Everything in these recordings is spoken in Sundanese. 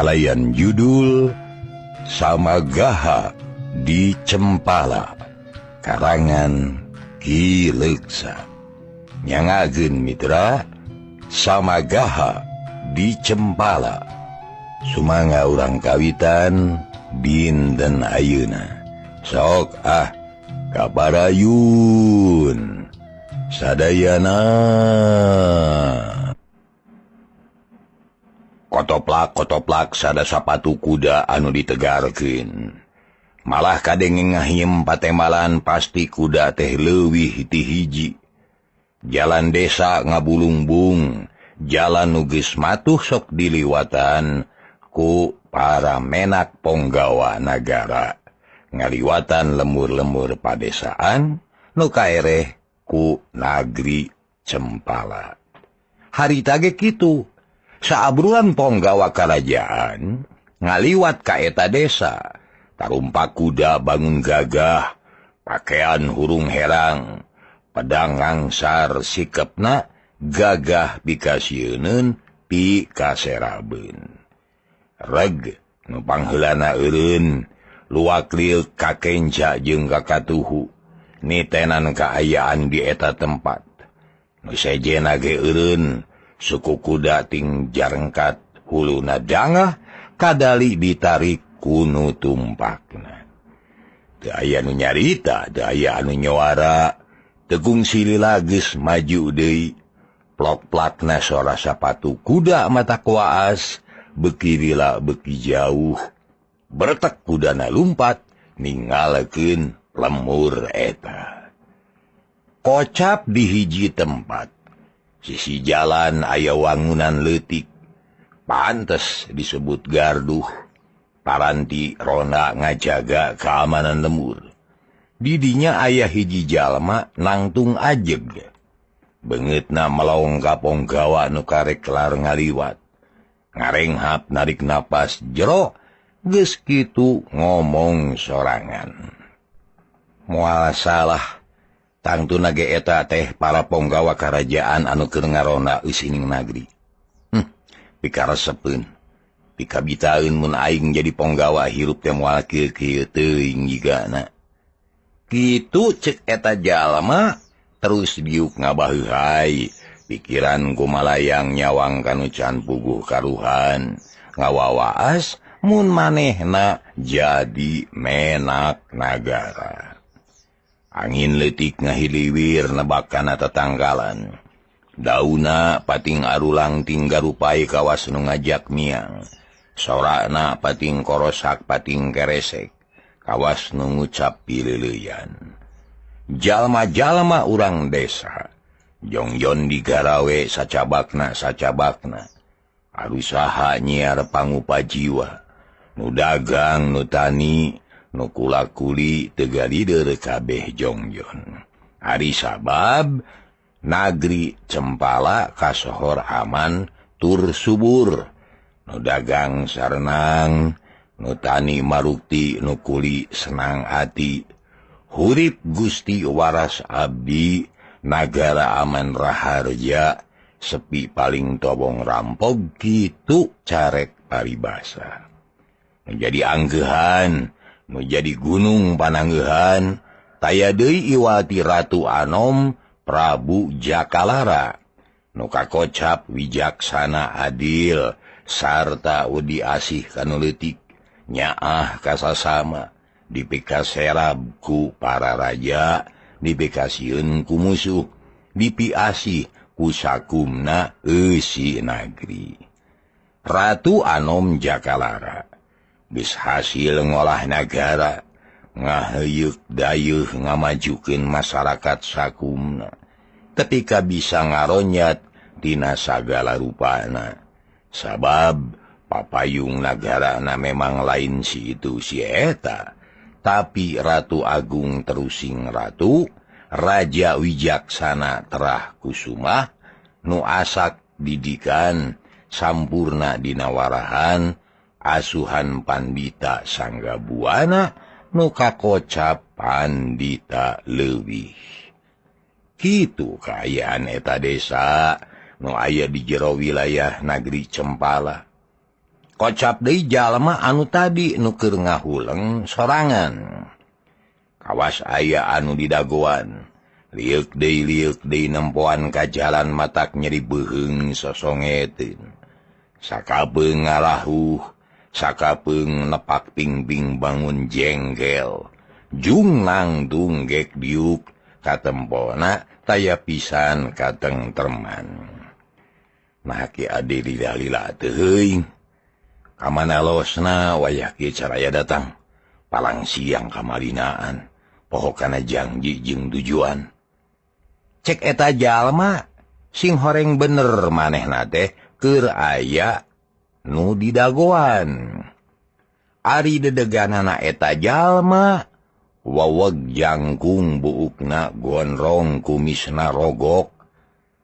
Kalayan judul Samagaha di Cempala, karangan Ki Leuksa. Nyangageun mitra, Samagaha di Cempala. Sumangga urang kawitan dinten ayeuna. Sok ah kabarayun sadayana. Kotoplak-kotoplak sada sapatu kuda anu ditegarkeun. Malah kadenge ngahiem patemalan pasti kuda teh leuwih ti hiji. Jalan desa ngabulungbung, jalan nu geus matuh sok diliwatan ku para menak ponggawa nagara. Ngaliwatan lemur-lemur padesaan nu kaereh ku nagri Cempala. Harita ge kitu. Saabruan ponggawa karajaan ngaliwat ka eta desa, tarumpak kuda bangun gagah, pakaian hurung herang, pedang ngangsar sikepna gagah pikasieun pikaserabeun. Reg nu pangheulana eureun, luak liuk kakenca jeung kakatuhu, nitenan kaayaan di eta tempat. Nu sejena ge eureun, suku kuda ting jarengkat huluna dangah kadali ditarik kunu tumpakna. Teu aya nu nyarita, teu aya anu nyuara, tegung silila geus maju deui. Plok-plakna sora sapatu kuda mata kuaas, beuki lila beuki jauh. Bertek kudana lumpat ninggalkeun lemur eta. Kocap di hiji tempat. Sisi jalan aya wangunan leutik, pantes disebut garduh. Paranti ronda ngajaga keamanan lemur. Didinya aya hiji jalma nangtung ajeg. Beungeutna melong ka ponggawa nu karek kelar ngaliwat. Ngarenghap narik napas jero, geus kitu ngomong sorangan. Moal salah. Tangtuna ge eta teh para ponggawa karajaan anu keur ngaronda eusining nagri. Pikaresepeun. Pikabitaeun mun aing jadi ponggawa hirup teh moal kieu-kieu teuing jigana. Kitu cek eta jalma terus diuk ngabaheuhai. Pikiran kumalayang nyawang kanu can puguh karuhan. Ngawawaas mun manehna jadi menak nagara. Angin leutik ngahiliwir nebakana tetanggalan. Dauna pating arulang tinggarupai kawas nu ngajak miang. Sorana pating korosak pating keresek. Kawas nu ngucap pilileuyan. Jalma-jalma urang desa. Jongjon digarawe sacabakna-sacabakna. Arusaha nyiar pangupa jiwa. Nu dagang, nu tani, nu kula-kuli teu galider kabeh jongjon. Ari sabab nagri Cempala kasohor aman tur subur. Nu dagang sarenang, nu tani marukti, nu kuli senang ati. Hurip Gusti waras abdi, nagara aman raharja, sepi paling tobong rampog kitu carek paribasa. Menjadi anggehan, menjadi gunung pananggehan, taya deui iwati Ratu Anom Prabu Jakalara. Nu kakocap wijaksana adil, sarta wedi asih kanu leutik, nyaah kasasama, dipikaserab ku para raja, dipikasieun ku musuh, dipiasih ku sakumna eusi nagri. Ratu Anom Jakalara geus hasil ngolah nagara, ngaheuyeuk dayeuh ngamajukeun masyarakat sakumna, ketika bisa ngaronyat tina sagala rupana. Sabab papayung nagarana memang lain si itu si eta, tapi Ratu Agung terusing ratu, Raja Wijaksana terah kusumah, nu asak didikan sampurna dina warahan, asuhan Pandita Sanggabuana nu kakocap Pandita leuwih. Kitu kaayaan eta desa nu aya di jero wilayah nagri Cempala. Kocap deui jalma anu tadi nu keur ngahuleng sorangan. Kawas aya anu didagoan. Lieuk deui nempoan ka jalan matak nyeri beuheung sosongeteun. Sakapeung ngarahuh, sakapeung nepak pingping bangun jengkel. Jung nangtung gek diuk katempona taya pisan katengterman. Nah ki ade lila-lila teuing. Kamana losna wayah kieu caraya datang. Palang siang kamarinaan. Poho kana janji jeung tujuan. Cek eta jalma sing horeng bener manehna teh keur aya nu didagoan. Ari dedeganana eta jalma waweg jangkung buukna gondrong kumisna rogok.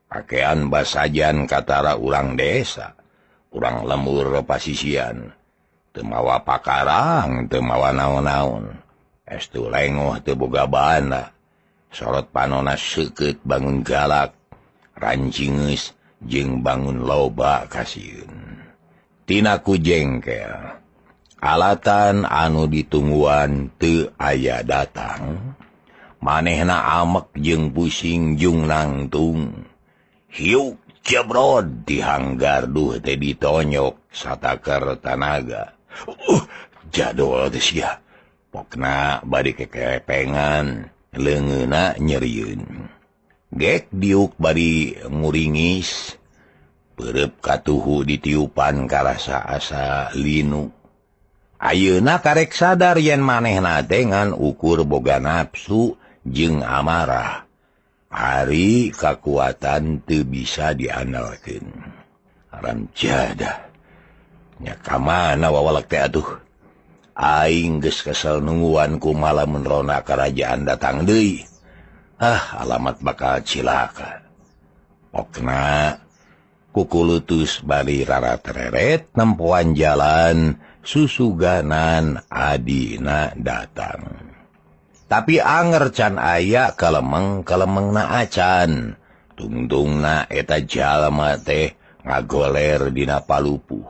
Pakean basajan katara urang desa. Urang lemur pasisian. Teu mawa pakarang, teu mawa naon-naon. Estu lengoh teu boga bana. Sorot panona seukeut bangun galak, rancingeus jeung bangun loba kasieun. Tina ku jengkel. Alatan anu ditungguan teu aya datang. Manehna amek jeung pusing jung nangtung. Hiuk jebrod di hanggarduh teh ditonyok satakar tanaga. Jadol teh sia. Pokna bari kekepengan, leungeunna nyerieun. Gek diuk bari nguringis, peureub katuhu ditiupan karasa asa linu. Ayeuna karek sadar yen manehna teh ngan ukur boga nafsu jeung amarah. Ari kakuatan teu bisa diandalkeun. Haram jadah. Nya ka mana wawalek teh atuh? Aing geus kesel nungguan ku malamun rona karajaan datang deui. Ah, alamat bakal cilaka. Pokna kukulutus bari raratereret nempoan jalan susuganan adina datang. Tapi anger can aya kalemeng-kalemengna acan. Tungtungna eta jalma teh ngagoler dina palupuh.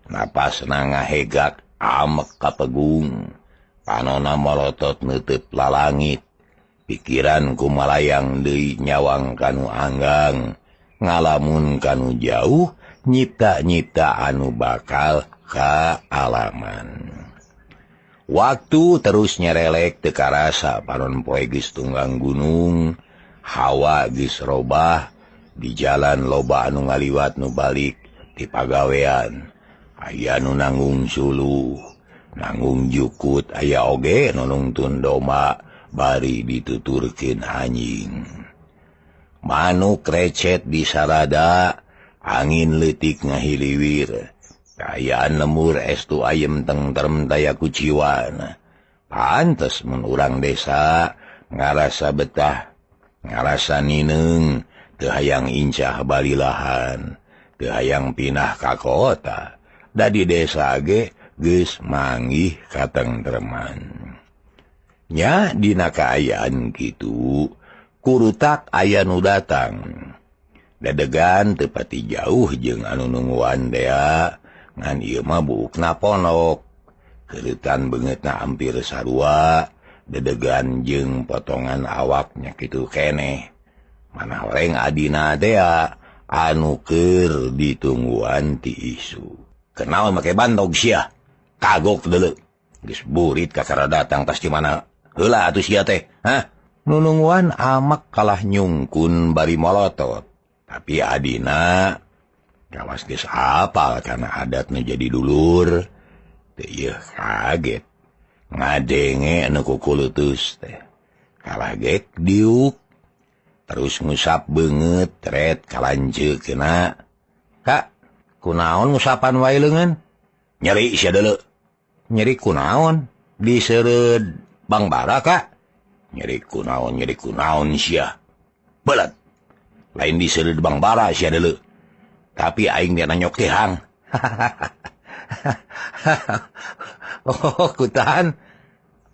Napasna ngahegak amek kapegung. Panona molotot neuteut lalangit. Pikiran kumalayang deui nyawang kanu anggang. Ngalamun kanu jauh, nyipta-nyipta anu bakal kaalaman. Waktu terus nyerelek teu karasa panon poe geus tunggang gunung, hawa geus robah, di jalan loba anu ngaliwat nu balik ti pagawean. Aya nu nanggung suluh, nanggung jukut, aya oge nu nungtun domba bari dituturkeun anjing. Manuk recet di sarada, angin leutik ngahiliwir. Kaayaan lemur estu ayem tengterem daya kuciwan. Pantes mun urang desa ngarasa betah, ngarasa nineung, teu hayang incah balilahan, teu hayang pindah ka kota. Da di desa ge geus manggih katengtreman. Nya dina kaayaan kitu, kurutak aya nu datang. Dedegan teu pati jauh jeung anu nungguan dea. Ngan ieu mah buukna ponok. Keureutan beungeutna hampir sarua, dedegan jeung potongan awaknya kitu keneh. Mana horeng adina dea anu keur ditungguan ti isu. Kenal make bantog sia. Kagok deuleu. Geus burit kakara datang tas di mana. Heula atuh sia teh, hah? Nunungguan amak kalah nyungkun bari molotot. Tapi adina kawas geus apal kana adat nu jadi dulur. Teu ieu kaget. Ngadenge anu kukulutus teh. Kalah gek diuk. Terus ngusap beungeut ret kalanceukna. Kak, kunaon ngusapan wae leungeun? Nyeri sia deuleu. Nyeri kunaon? Diseureud Bang Bara, Kak. Nyeri kunaon sia. Belet. Lain diseureud Bang Bara sia deuleu. Tapi aing dia nanyok tihang. Oh, kutahan.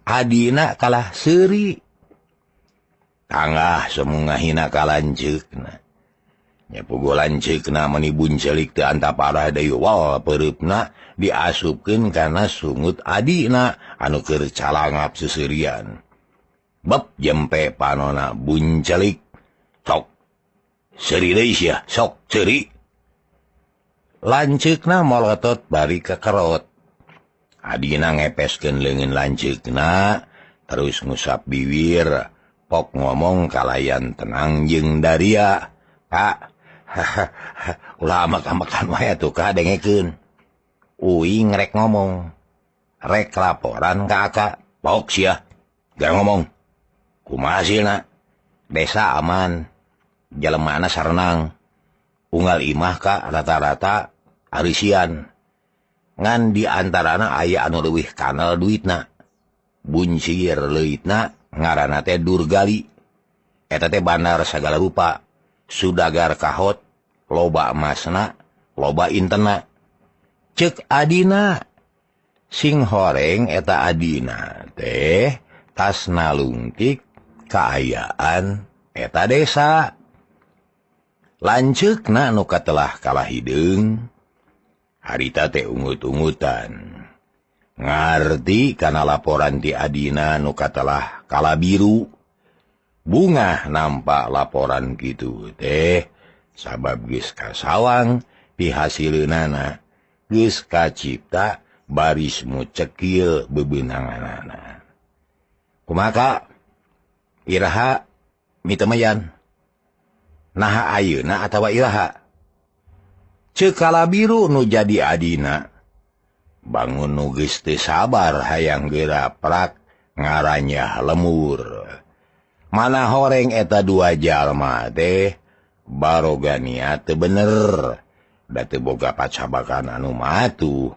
Adina kalah seuri. Tangah semu ngahina kalanceukna. Nya puguh lanceukna meuni buncelik teu antap arah deui wal peureupna diasupkeun kana sungut adina anu keur calangap seuseurian. Beb jempe panona buncelik. Sok seuri deui sia, sok seuri. Lanceukna molotot bari kekerot. Adina ngepeskeun leungeun lanceukna terus ngusap bibir, pok ngomong kalayan tenang jeung daria. Kak, ulah amak-amakan wae atuh ka dengekeun. Uing rek ngomong. Rek laporan ka akak. Pok sia, gak ngomong. Kumaha hasilna? Desa aman, jelemana sarenang. Unggal imah ka rata-rata arisian. Ngan di antarana aya anu leuwih kanal duitna. Buncir leuitna ngaranna teh Durgali. Eta teh bandar sagala rupa. Sudagar kahot, loba emasna, loba intena. Ceuk adina sing horeng eta adina teh tas nalungtik kaayaan eta desa. Lanceukna nu katelah kalah hideung harita teh ungut-ungutan. Ngarti kana laporan ti adina nu katelah kala biru. Bungah nampak laporan kitu teh sabab geus kasawang pihasileunana geus kacipta baris mucekil bebeunanganana. Kumaha Kak? Iraha mitemayan. Naha ayeuna atawa iraha? Ceuk kala biru nu jadi adina. Bangun nu geus teu sabar hayang geura prak ngaranyah lemur. Mana horeng eta dua jalma teh baroga niat teu bener. Da teu boga pacabakan anu matuh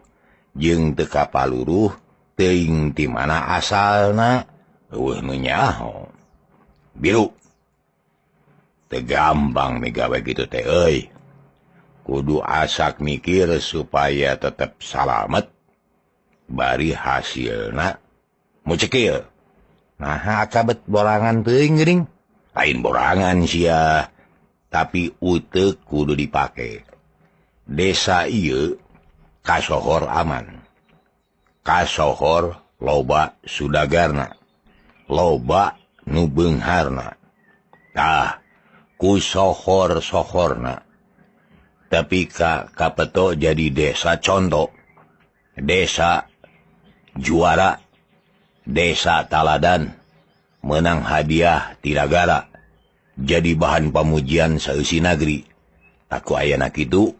jeung teu kapaluruh teuing ti mana asalna eueuh nu nyaho. Biru teu gampang migawe kitu teh euy. Kudu asak mikir supaya tetep salamet bari hasilna mucekil. Nah, akabet borangan teuing geuning. Lain borangan sia, tapi uteuk kudu dipake. Desa ieu kasohor aman. Kasohor loba sudagarna. Loba nu beungharna. Tah, ku sohor-sohorna. Tapi ka kapeto jadi desa contoh. Desa juara. Desa taladan menang hadiah tiragara jadi bahan pamujian saeusi nagri. Aku ayana kitu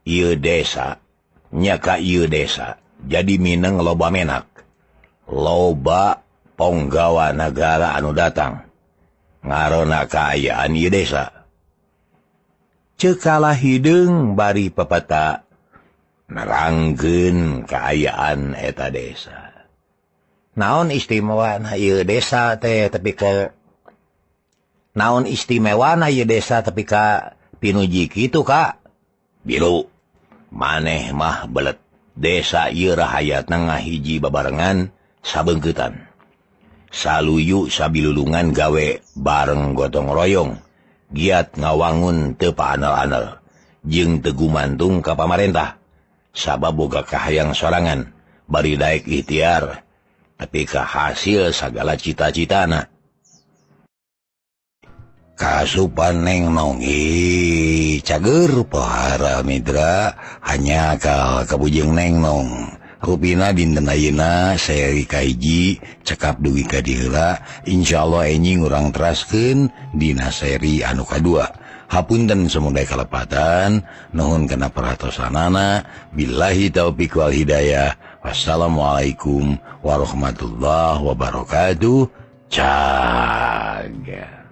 ieu desa nya ka ieu desa jadi mineng loba menak, loba ponggawa nagara anu datang ngarona kaayaan ieu desa. Ceuk kalah hideung bari pepeta nerangkeun kaayaan eta desa. Naon istimewa na ieu desa teh tapi ke naon istimewa na ieu desa tapi ka pinuji kitu Kak? Biru maneh mah belet. Desa ieu rahayatna ngahiji babarengan sabeungkeutan. Saluyu sabilulungan gawe bareng gotong royong, giat ngawangun teu paanel-anel jeung teu gumantung ka pamarentah. Sabab boga kahayang sorangan bari daek ikhtiar tapi ka hasil sagala cita-citana. Kasupan neng nong cager pohara mitra hanya ka kabujeng neng nong. Rupina dinten ayeuna seri kahiji cekap dugi ka diheula, insyaallah enjing urang teraskeun dina seri anu kadua. Hapunten samudaya kalepatan, nuhun kana perhatosanana, billahi taufik wal hidayah. Wassalamualaikum warahmatullahi wabarakatuh. Caga.